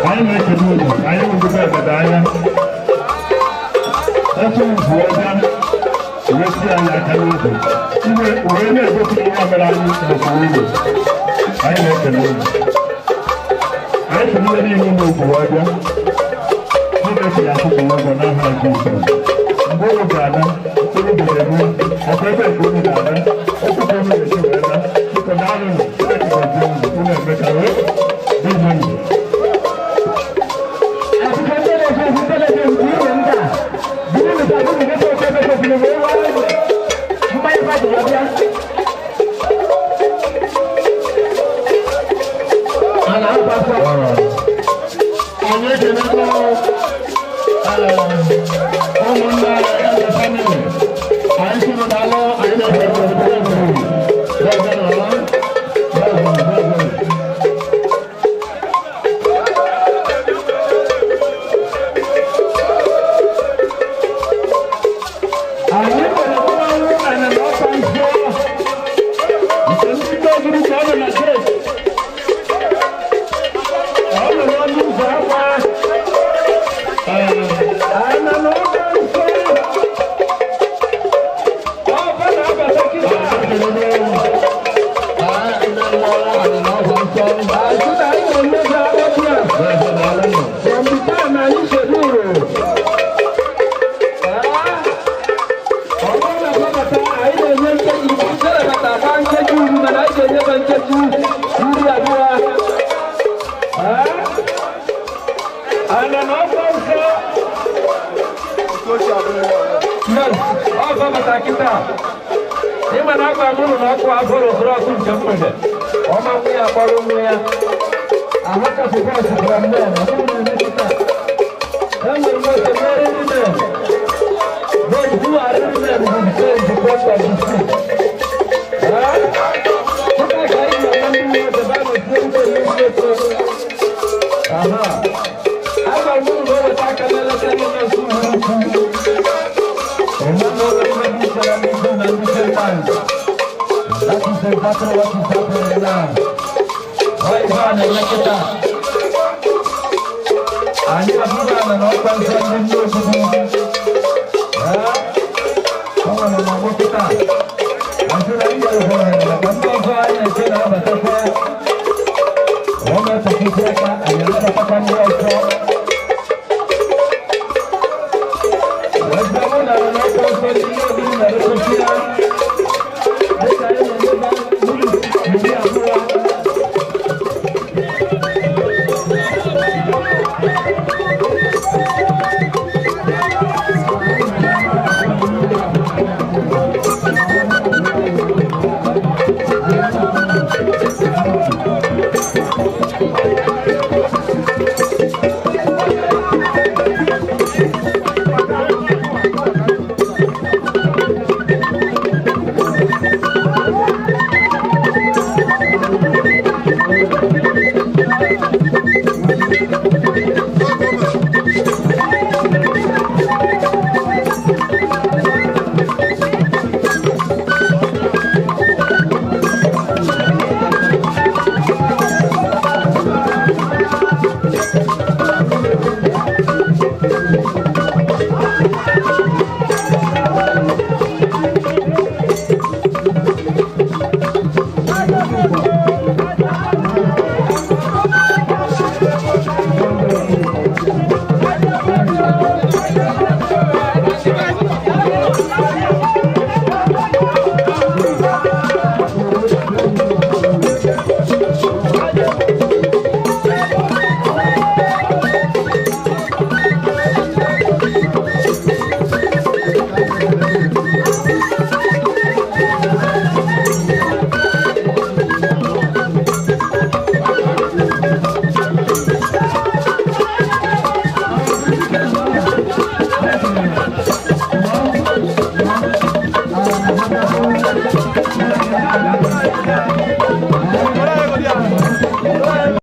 Anyị na-ekele unu, anyị nwụdebe ebede anya. Otu nzu ọbịa wee sie anyị aka n'obi. Iwe wee na-egosi ihe mere anyị maka unu. Anyị na-ekele unu. Anyị sị ihe niile unu kwuru ọbịa. Chineke ga-akwụpụ ụgwọ n'aha Jizọs. Mgbe unu ga-ana, mkpụrụ ubi ga-eru, ọkwa ebe nke unu ga-ana, okwu ka unu ga-esi wee na. Biko daalụnụ, Chineke gọzie unu, unu emeka wee dị unu. Anyị ekelekwa ụmụnne eze family. Anyị sịrị daalụ, anyị na-ekele. Anyị nwere mmanwụ ana na ọkwa nsọ nke ndị ndoziri ka ọ nọ na gate. Ọ nọ n'ọnụ ụzọ ámá. Ana na ọkwa nsọ. Ọba na-abata kịta. Asị na anyị na-emezi akpọchi a. From the time anyị schedule. Ọ bụrụ na gbabata, anyị na-enye nkeji nkelebata aka nkeji 10, mana anyị ga-enye nkeji 20. Ana na ọkwa nsọ. Yes, ọ gbabata kịta. Ịma na agwa m ụlọ na ọkụ afọrọ ọkụ nke mgbede. Ọma nwa ya kpọrọ nwa ya. Ahụchapụ bọọsụ from there, ọ bụrụ na eme kịta. Enwere m oche meriri men. Those who are real men will stay in the front of the seat. Kịta ka anyị na-eme ndị nwoke ba nọsie ike n'isi oche. Aha. Agwa m ụlọ na o weta aka n'elekere nọọsụ uhuruchi. Ịma na o nwere ihe dị iche na ndị Juu na ndị Gentiles. That is exactly what is happening now. Ọ ife a na-eme kịta. Anyị abụghị ala na ọkwa nsọ ndị nne obodo. Ọ nwere na ọgbọ kịta. Asị na ndị ohere maka ndị ọzọ anyị na-eche na-abatakwa. Ọ na-etọkwụsị aka, anyị anabatakwa ndị ọzọ. Ebe mụ na ala na ọkwa nsọ ndị nne obodo na-erekwesị ya. Dịka anyị na-emeba minit 20.